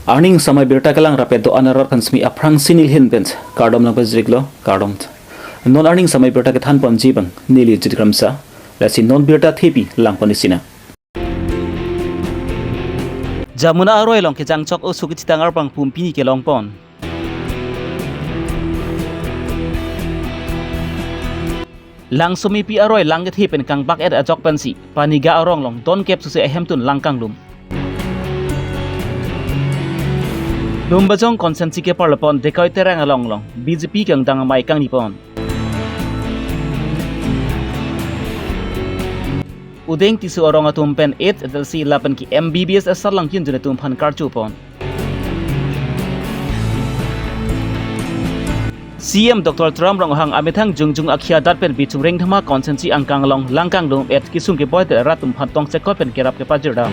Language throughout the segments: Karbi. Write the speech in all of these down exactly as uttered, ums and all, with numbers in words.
Arni ingsamai birta kelang rapet do-an arat aphan semi aphrangsi nelihin pen kardom nangpajirlo, kardom. Non arni ingsamai birta kethan ponji abang neli Jit Kramsa, lasi non birta thepi lang pon isi nang. Jamuna aroi along kejangchok oso kethitang arbang pum pini kelong pon. Langsomepi aroi lang kethe pen kangbak-et ajok pensi Panigaon arong along don kep susi ahemtun lang kanglum. Lumbajong constituency keparlo pon Dekoi Terang along along B J P kangdang amei kangni pon. Udeng Tisso arong atum pen eighth H L C lapen ke M B B S asarlangpinjun atum aphan karcho pon. C M Doctor Tuliram Ronghang amethang Jungjung akhei adat pen Bichum Rengthama constituency angkang along lang kanglum-et kesung keboi-et rat atum aphan tong chekot pen kerap kepajir dam.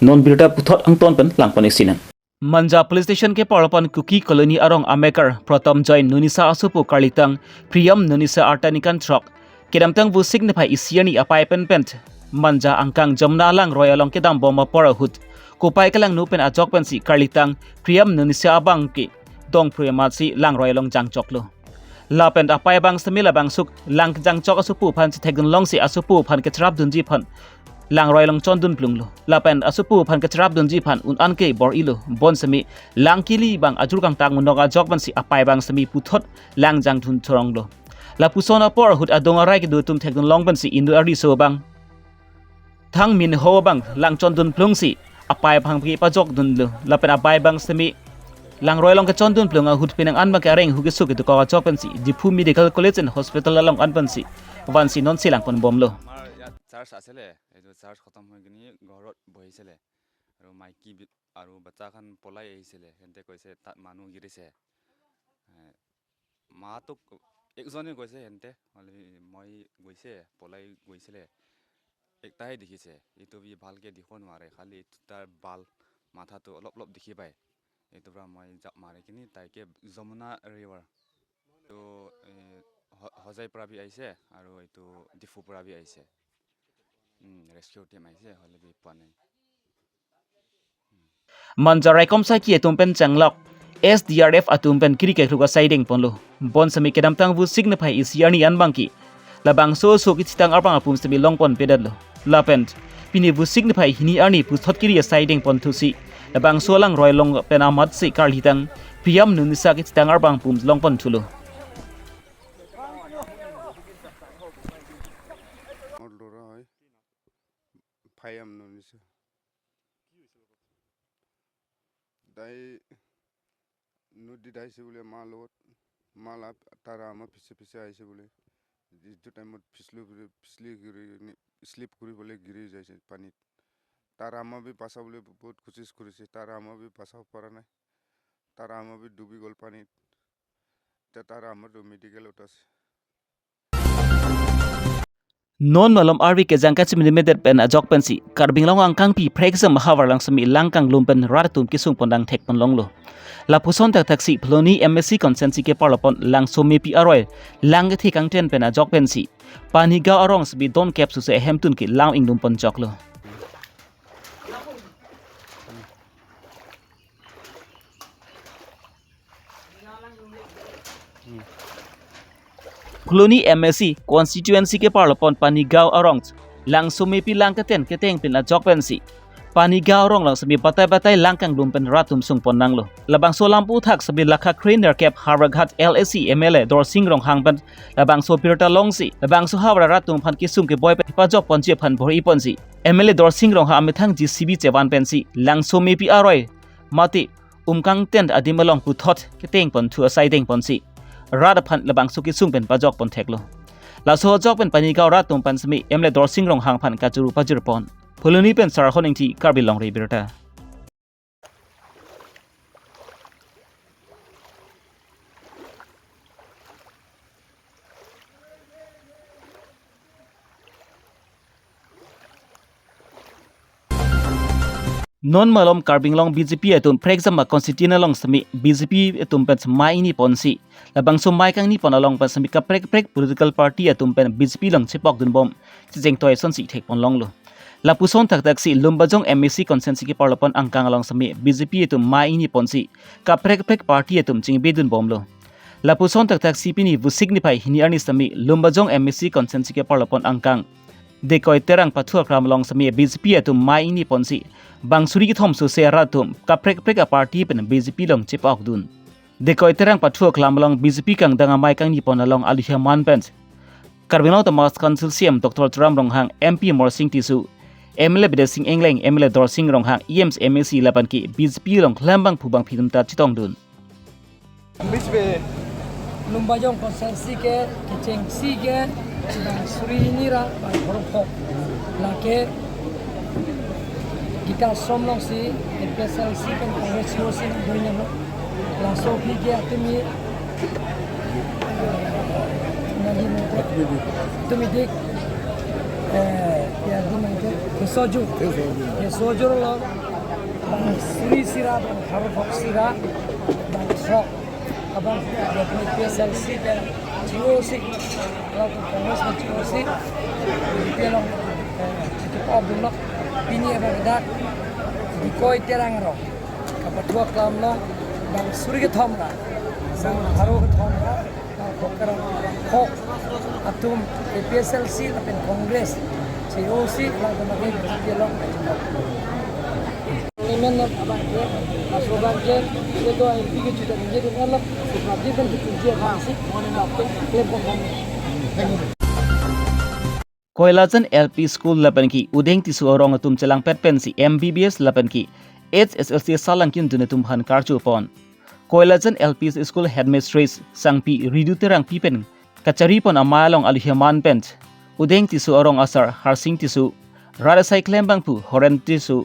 Non birta puthot angton pen lang pon isi nang. Manja Police Station keparlo pon Kuki Colony arong amekar Protom Joy Nunisa asopo karlitang Priyam Nunisa arta ningkan throk, kedamtang Vosik niphai isi arni apai pen pen Manja angkang Jamuna langroi along kedam bom apor ahut kopai kelangno pen ajok pensi karlitang Priyam Nunisa abang ke dongphrui amatsi langroi along jangchoklo. Lapen apai abang semi labangso lang kejangchok asopo aphan chethekdun longsi asopo aphan kecherapdunji aphan langroi along chondun plunglo. Lapen asopo aphan kecherapdunji aphan un-an ke bor-ilo. Bonsemi lang kili abang ajur kangtang monok ajok pensi apai abang semi puthot lang jangdun thoronglo. Lapuson apor ahut adung arai kedo atum thekdun long pensi inut ariso abang thang minho abang lang chondun plungsi apai abang ke pajokdunlo. Lapen apai abang semi langroi along kechondun plung ahut penang an abang ke areng hu keso kedokok ajok pensi Diphu Medical College and Hospital along an pensi vansi nonsi lang pon bomlo. আমাৰ ইয়াত চাৰ্চ আছিলে, এইটো চাৰ্চ খতম হৈ কিনি ঘৰত বহিছিলে আৰু মাইকী বি- আৰু বাচ্চাখন পলাই আহিছিলে, সিহঁতে কৈছে তাত মানুহ গিৰিছে। এ, মাতো একজনে কৈছে, সিহঁতে হ'লে মই গৈছে, পলাই গৈছিলে, একটাহে দেখিছে, এইটো বি ভালকে দিব নোৱাৰে, খালি এইটো তাৰ বাল, মাথাটো অলপ অলপ দেখি পায়। এইটোৰ পৰা মই জাপ মাৰি কিনি তাইকে যমুনা ৰিভাৰ, এইটো, এ, হ- হজাইৰ পৰা বি আহিছে আৰু এইটো ডিফুৰ পৰা বি আহিছে। উম, ৰেস্কিউ টিম আহিছে, হ'লে বি পোৱা নাই। Manja raikom saki atum pen changlok S D R F atum pen kiri kekruk asai deng ponlo. Bonsemi kedamtang Vosik niphai isi arni an abang ke labangso oso kethitang arbang apum semi long ponpedetlo. Lapen pini Vosik niphai hini arni puthot kiri asai deng ponthusi labangso langroi along pen amatsi karlitang Priyam Nunisa kethitang arbang pum long ponthulo. Priyam Nunisa. তাই নদীত আহিছে বোলে মাৰ লগত, মা লা- তাৰ আমাৰ পিছে পিছে আহিছে বোলে। যিটো টাইমত পিছলি, পিছলি গিৰি, শ্লিপ কৰি বোলে গিৰি যাইছে পানীত। তাৰ আমাৰ বি বাচাবলৈ বহুত কোচিছ কৰিছে, তাৰ আমাৰ বি বাচাব পৰা নাই, তাৰ আমাৰ বি ডুবি গ'ল পানীত। এতিয়া তাৰ আমাৰতো মেডিকেলত আছে। Non malom arvi kejang kachimini medet pen ajok pensi Karbi Anglong angkangpi phrekjam ahavar along semi lang kanglum pen rat atum kesung pondang thek pon longlo. Lapuson thakthak si Phuloni M A C constituency keparlo pon Langsomepi aroi lang kethe kangten pen ajok pensi Panigaon arong semi don kep susi ahemtun ke lang inglum pon choklo. Phuloni M A C constituency keparlo pon Panigaon arong Langsomepi lang keten keteng pen ajok pensi Panigaon arong along semi batai batai lang kanglum pen rat atum sung pon nanglo. Labangso lam aphuthak semi lakha kre nerkep Howraghat L A C M L A Dorsing Ronghang pen labangso birta longsi labangso havar arat atum aphan kesung keboi pen pajok ponji aphan bor-i ponsi M L A Dorsing Ronghang amethang J C B chevan pensi Langsomepi aroi mate umkang tent adim along puthot keteng ponthu asai deng ponsi rat aphan labangso kesung pen pajok pon theklo. Laso ajok pen Panigaon rat atum aphan semi M L A Dorsing Ronghang aphan kachuru pajir pon. Phuloni pen Sarahon Ingti, Karbi Longri Birta. Non malom Karbi Anglong B J P atum phrekjam a constituency along semi B J P atum pen semai ini ponsi labangso mai kangni pon along pen semi kaprek prek political party atum pen B J P along chepok dunbom chejeng toi asonsi thek pon longlo. Lapuson thakthak si Lumbajong M A C constituency keparlopon angkang along sitame B J P atum mai ingni ponsi kaprek kaprek party atum chingbedun bomlo. Lapuson thakthak si pini Vosik niphai hini arni sitame Lumbajong M A C constituency keparlopon angkang Dekoi Terang pathu aklam along sitame B J P atum mai ingni ponsi bang suri kethom sose arat atum kaprek kaprek aparty pen B J P along chepakdun. Dekoi Terang pathu aklam along B J P kangdang amei kangni pon along aluhi aman pen Karbi Anglong Autonomous Council C E M Doctor Tuliram Ronghang, M P Amarsing Tisso, M L A Bidya Sing Engleng, M L A Dorsing Ronghang, E M C, M A C lapen ke B J P along klembangphu bangphi atum ta chetongdun. Lumbajong constituency ke kechengsi ke bang suri hini ra bang pharo phok. Lake Gita Ashram alongsi A P H L C pen Congress C O C nangdun nang. Laso aphi ke atumi nanghi nangte. Atumi dik. Eh, ya di nangte. Kesoju. Kesoju. Kesoju lo. Bang suri isi ra, bang pharo phok isi ra, bang sok. Abang A P H L C pen C O C, lapen Congress pen C O C, B J P along, eh, chikipabdunlo, pini abang dak, Dekoi Terang arong kapathu aklam along, bang suri kethom ra, bang pharo kethom ra, bang phokera, phok atum A P H L C lapen Congress, C O C, lapen lake B J P along. Amen abang ke, laso abang ke, itu M P ke juta ningje dun alam, seperti kan dikunci apa sih? Klaim kong kami. Koilajan L P School lapen ke Udeng Tisso arong atum chelangpet pensi M B B S lapen ke H S L C salang kindun atum aphan karju pon. Koilajan L P School headmistress Sangpi Ridu Terangpi pen kachari pon amei along aluhi aman pen Udeng Tisso arong asar Harsing Tisso, rat asai klembangphu Horen Tisso,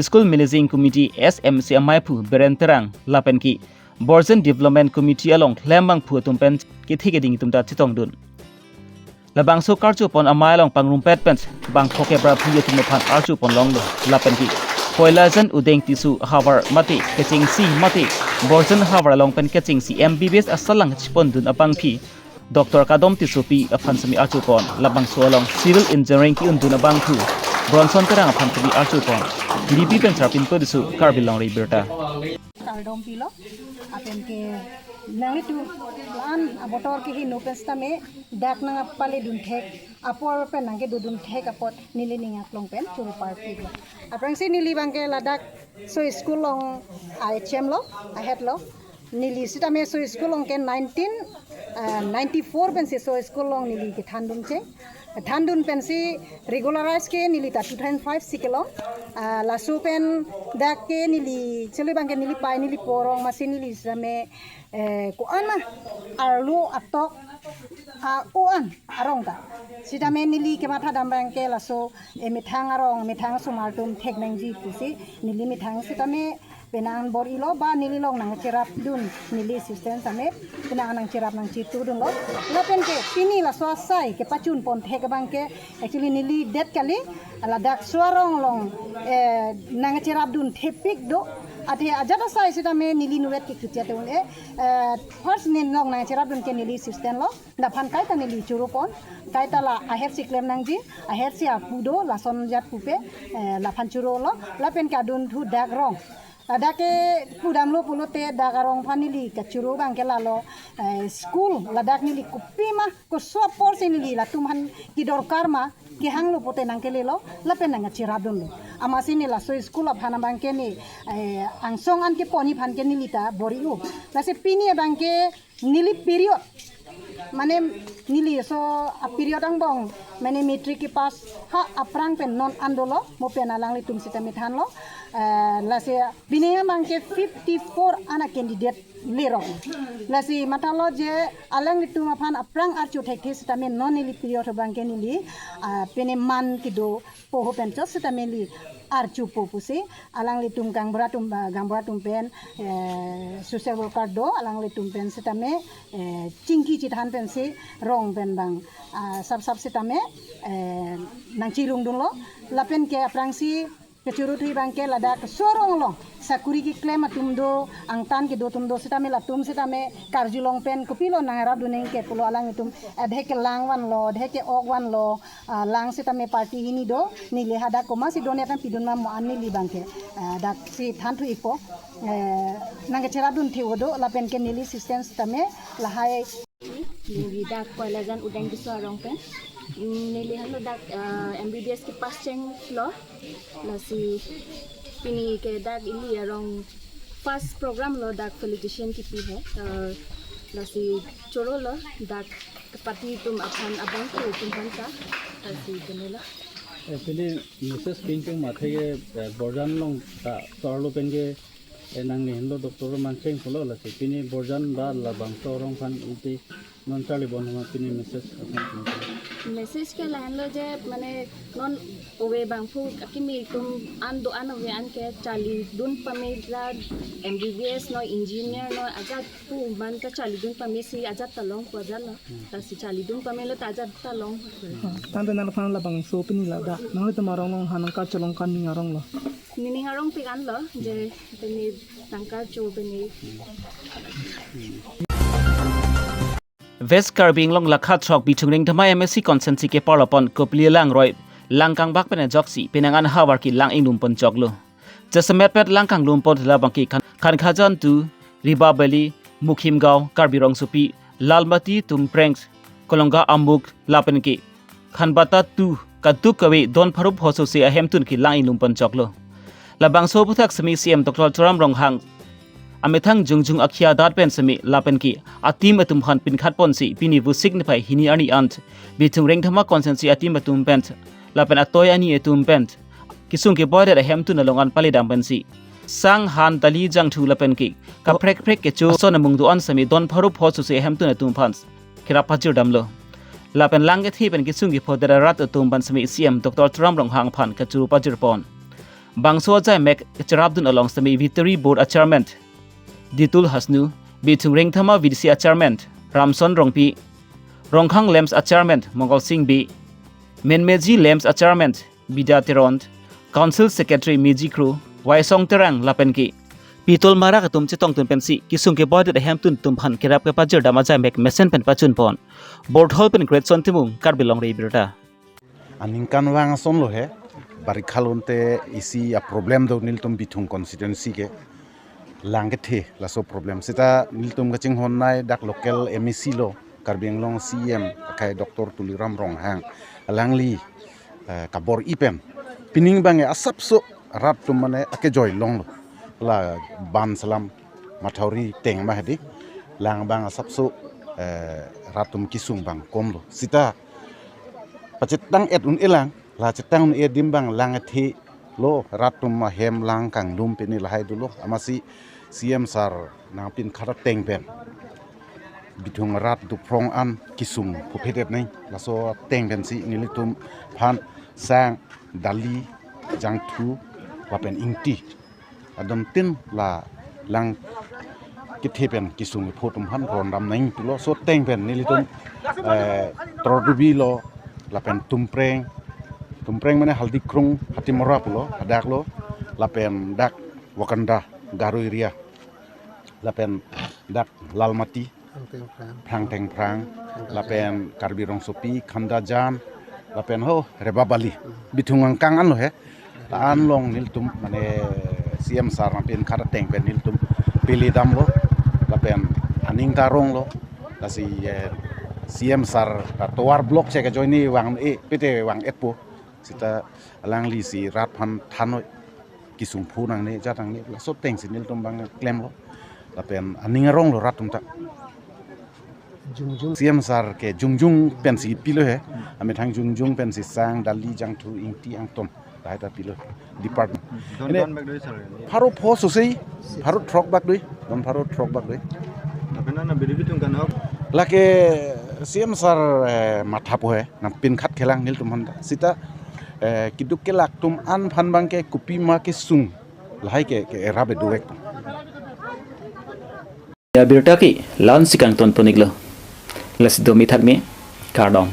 School Managing Committee S M C ameiphu Biren Terang lapen ke Borjan Development Committee along klembangphu atum pen kethe keding atum ta chetongdun. Labangso karju pon amei along pangrumpet pen bang phokep ra phli atum aphan arju pon longlo lapen ke Koilajan Udeng Tisso havar mate kechengsi mate Borjan havar along pen kechengsi M B B S asalang chepondun abangphi Doctor Kadom Tissopi aphan sitame arju pon, labangso along civil engineering ke-undun abangphu Bronson Terang aphan sitame arju pon. Lipi pen Sarpin Podisu, Karbi Longri Birta. Kardom pilo, lapen ke nanglitum la-an abotor ke heno pen sitame dak nangpale dun thek, apor pen nangkedo dun thek apot neli ning aklong pen churu parpiklo. Aphrangsi neli abang ke ladak so school along I H M lo, ahet lo. Neli sitame so school along ke nineteen, ah, ninety-four pensi so school along neli kethan dun che. Kethan dun pensi regularize ke neli ta two thousand five si kelong. Ah, laso pen dak ke neli chele abang ke neli pai neli po arong masi neli sitame, eh, ko-an ma arlo atok, ah, o-an arong ta. Sitame neli kematha dam abang ke laso, eh, methang arong, methang asomar atum thek nangji pusi neli methang sitame penang bor-ilo ba neli along nangcherap dun, neli assistant sitame penang nangcherap nangchitu dunlo. Lapen ke pini laso asai kepachun pon thek abang ke actually neli det kali, ladak so arong along, eh, nangcherap dun thepik do. Athe ajat asai sitame neli nuvet ke kichet un-e, eh, first neli along nangcherap dun ke neli assistant lo. Laphan kaita neli churu pon, kaita la aher si klem nangji, aher si apu do, lason jat pupe, eh, laphan churu lo, lapen ke adunthu dak arong. Ladak ke pudamlo pulote dak arong aphan neli kachuru abang ke lalo, eh, school, ladak neli kopima, koso apor si neli latum aphan kedorkar ma, kehanglo pote nangkelelo, lapen nangcherap dunlo. Amatsi neli laso school aphan abang ke ne, eh, angsong an kepon aphan ke neli ta bor-i-o. Lasi pini abang ke neli period, mane neli so a period angbong, mane matric kepass ha aphrang pen non an dolo, mo pen alanglitum sitame thanlo, eh, lasi pini abang ke fifty-four an a candidate lerok. Lasi mathalo je alanglitum aphan aphrang arju thekthe sitame non neli period abang ke neli, ah, pini man kedo poho pen chot sitame neli arjupo pusi, alanglitum gaonbura atum, ah, gaonbura atum pen, eh, social worker do, alanglitum pen sitame, eh, chingki chethan pensi rong pen abang, ah, sap sap sitame, eh, nangchirung dunlo, lapen ke aphrangsi kachuru thu abang ke ladak so arong along Sakuri keklem atum do, angtan kedo atum do, sitame latum sitame karjulong pen kopilo nangrap duning ke pulo alanglitum, eh, adhe ke lang vanlo, adhe ke ok vanlo, ah, lang sitame party hini do, neli hadak komatsi do ne tang pidun ma mo an neli abang ke, ah, daksi thanthu-ikpo, eh, nangkecherap dun thek-o do, lapen ke neli system sitame lahai. Neli dak Koilajan Udeng Biso arong pen. Mm, neli henlo dak, eh, M B B S kepass chenglo. Lasi pini ke dak ili arong first program lo, dak felicitation kipi he. Eh, lasi chorolo dak party atum aphan abang ke atum aphan ta. Lasi kenelo. Eh, pini message pin pen mathe ke, eh, Borjan along ta chorolo pen ke, eh, nangli henlo doctor Mansing pulo, lasi pini Borjan ba labangso arong aphan iti non charli bon hama pini message aphan pin. Message ke lahenlo je, mane, non ove bangphu akimi atum an do-an ove an ke charli dun pame ra M B B S no, engineer no, ajat pu man ta charli dun pame si ajat ta long pu ajat lo. Lasi charli dun pamelo ta ajat ta long. Tangte nangphan labangso pini ladak nanglitum arong along ha nangkarjulong kan ning arong lo. Nening arong pik anlo, je pini nangkarju pini. West Karbi Anglong lakha throk Bithung Rengthama M A C constituency keparlo pon Kopili langroi lang kangbak pen ajoksi penang an havar kelang inglum pon choklo. Jasemet pet lang kanglum pon labang ke Khan, Khankhajan two, Ribabali, Mukhimgaon, Karbi Rongsopi, Lalmati, Tumpreng, Kolonga Amuk, lapen ke Khanbata two, kaduk kave don pharo pho sose ahemtun kelang inglum pon choklo. Labangso aphuthak semi C M Doctor Tuliram Ronghang amethang jongjung akhia adat pen semi lapen ke a-team atum aphan pinkhat ponsi pini Vosik niphai hini arni an Bithung Rengthama constituency a-team atum pen lapen atoi ani atum pen kesung keboi det ahemtun along an pale dam pensi sang, han, dali, jangthu lapen ke kaprek prek kecho ason amung do-an semi don pharo pho sose ahemtun atum aphan kerap pajir damlo. Lapen lang kethe pen kesung kepho det arat atum aphan semi C M Doctor Tuliram Ronghang aphan kachuru pajir pon. Bangso ajaimek kacherap dun along semi Victory Board a-chairman Ditul Hasnu, Bithung Rengthama V D C a-chairman Ramson Rongpi, Rongkhang LAMPS a-chairman Mongol Sing Bey, Menmeji LAMPS a-chairman Bidya Teron, Council Secretary Meji Kro, Waisong Terang lapen ke pitol marak atum chetongtun pensi kesung keboi det ahemtun atum aphan kerap kepajir dam ajaimek mesen pen pachun pon. Borthol pen Greatson Timung, Karbi Longri Abirta. Aningkanvang ason lo he, barikha lo ante isi a-problem do nelitum Bithung constituency ke. Lang kethe laso problem. Seta nelitum kachinghon nai dak local M A C lo, Karbi Anglong C M akhai Doctor Tuliram Ronghang. Alangli, eh, kabor-i pen pining abang asapso rat atum mane akejoi longlo. La ban selam mathauri teng ma hedi. Lang abang asapso, eh, rat atum kesung abang komlo. Seta pachetang-et un-e lang, la chetang un-e adim abang lang kethe lo, rat atum ahem lang kanglum pini lahai dolo, amatsi C M sir nangpinkhat ateng pen Bithung rat duphrong an kesung phuphedet nai, laso ateng pensi nelitum aphan sang, dali, jangthu lapen ingti adon tin la lang kethe pen kesung kepho atum aphan ron dam nai pulo. Laso ateng pen nelitum, eh, Tordubi lo, lapen Tumpreng, Tumpreng mane Haldikrung, Hatimora pulo, hadak lo, lapen dak Wakanda, Garo area, lapen dak Lalmati, Phrangteng Phrang. Phrangteng Phrang, lapen Karbi Rongsopi, Khandajan, lapen ho, Rebabali. Bithung angkang an lo he. La-an along nelitum mane C M sir nangpinkhat ateng pen nelitum pele damlo. Lapen aning ta ronglo. Lasi, eh, C M sir ta tovar block che kejoine vang-e, pete vang-etpo. Seta alangli si rat aphan thanoi kesung pho nangne, jat nangne, laso ateng si nelitum abang klemlo. Lapen aning aronglo rat atum ta. Jongjung. C M sir ke jongjung pensi pilo he. Amethang jongjung pensi sang, dali, jangthu, ingti, angton, lahai ta pilo. Department. Don, ini don bag doi, sir. Pharo pho sose, pharo throk bag doi, don pharo throk bag doi. Tapi nana bidi Bithung kanghon. Lake C M sir, eh, mathapo he, nangpinkhat kelang nelitum aphan ta. Seta, eh, keduk kelak atum an aphan abang ke kopima kesung lahai ke, kerap dovek. Ya, abirta ke la-ansi kangton pon-iklo. Lasi domi thakme, kardom.